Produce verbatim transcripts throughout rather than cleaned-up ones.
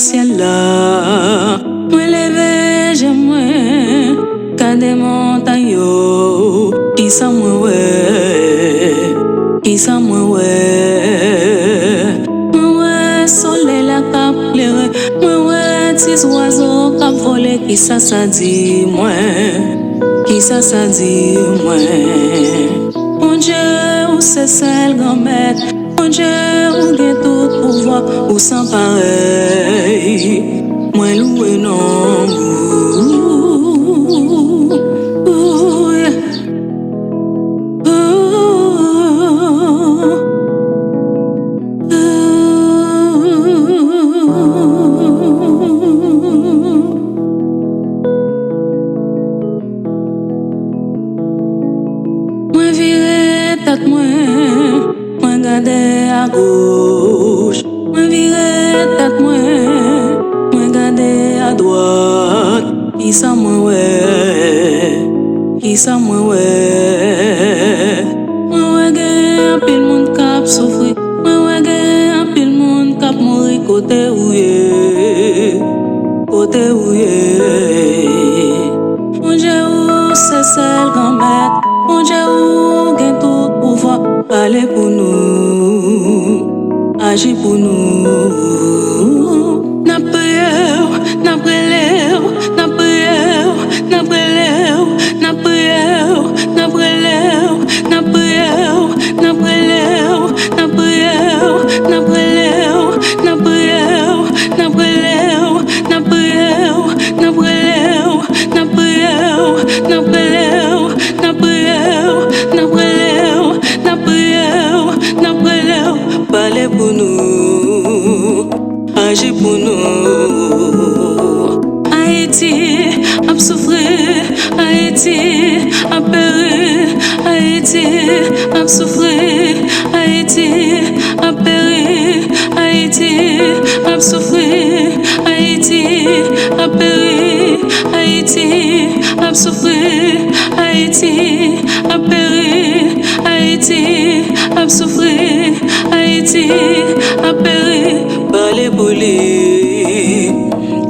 syèl la. Mwen leve je mwen, gade montay yo. Kisa mwen wè? Kisa mwen wè? Mwen wè solèy la k ap klere. Mwen wè ti zwazo k ap vole. Kisa sa di mwen? Kisa sa di mwen? Bondye, ou se sèl Granmèt. Bondye, ou gen tout pouvwa, ou san parèy. Mwen louwe non ou. Ooh, yeah. Ooh, ooh. Mwen vire tèt mwen, mwen gade agoch. Mwen vire tèt mwen, mwen gade adwat. Kisa mwen wè? Kisa mwen wè? Mwen wè gen anpil moun k ap soufri. Mwen wè gen anpil moun k ap mouri. Kote ou ye? Kote ou ye? Bondye, ou se sèl Granmèt. Bondye, ou gen tout pouvwa. Pale pou nou, aji pou nou. N ap priye w, n ap rele w, n ap priye w, n ap rele w, n ap priye w, n ap rele w, n ap priye w, n ap rele w, n ap priye w, n ap rele w, n ap priye w, n ap rele w, n ap priye w, n ap rele w, n ap priye w, n ap rele w, n ap priye w, n ap rele w, n ap priye w, n ap rele w. Pale pou nou, aji pou nou. Ayiti ap soufri, Ayiti ap peri, Ayiti ap soufri, Ayiti ap peri, Ayiti ap soufri, Ayiti ap peri, Ayiti ap soufri, Ayiti ap peri, Ayiti ap soufri, Ayiti ap peri. Pale pou li,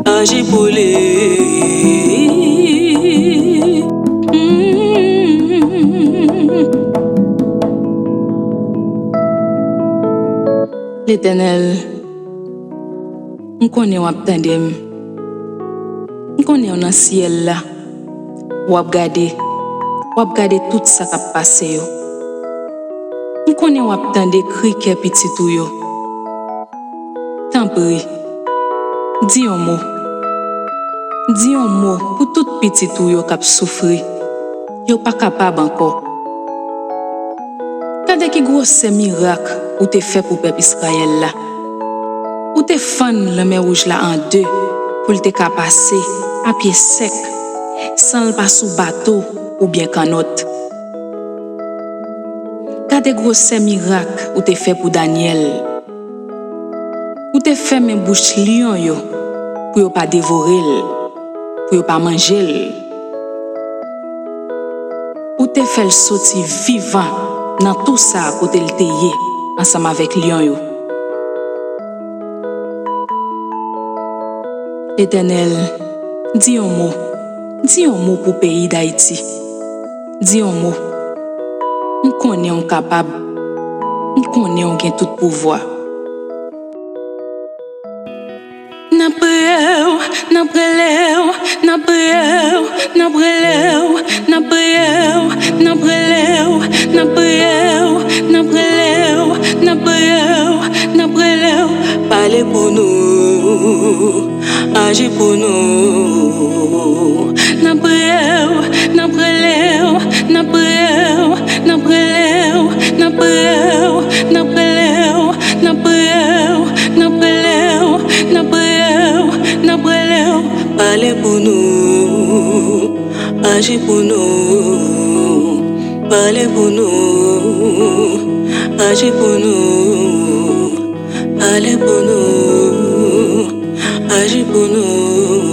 aji pou li. Mm. Letènèl, m konnen w ap tande m. M konnen w nan syèl la. W ap gade. W ap gade tout sa k ap pase yo. M konnen w ap tande kri kè pitit ou yo. Tanpri, di yon mo. Di yon mo pou tout pitit ou yo k ap soufri. Yo pa kapab ankò. Gade ki gwosè mirak ou te fè pou pèp Izrayèl la. Ou te fann Lanmè Wouj la an de pou l te ka pase a pye sèk, san l pa sou bato oubyen kannòt. Gade gwosè mirak ou te fè pou Danyèl. Ou te fèmen bouch lyon yo pou yo pa devore l, pou yo pa manje l. Ou te fè l soti vivan nan tou sa kote l te ye ansanm avèk lyon yo. Letènèl, di yon mo, di yon mo pou peyi Dayiti. Di yon mo. M konnen w kapab. M konnen w gen tout pouvwa. N ap priye w, n ap rele w, n ap priye w, n ap rele w, n ap priye w, n ap rele w, n ap priye w, n ap rele w, n ap priye w, n ap rele w. Pale pou nou, aji pou nou. N ap priye w, n ap rele w, n ap priye w, n ap rele w, n ap priye w, n ap rele w, n ap priye w, n ap rele w, n ap priye w, n ap rele w. Pale pou nou, aji pou nou. Pale pou nou, aji pou nou. Pale pou nou, aji pou nou.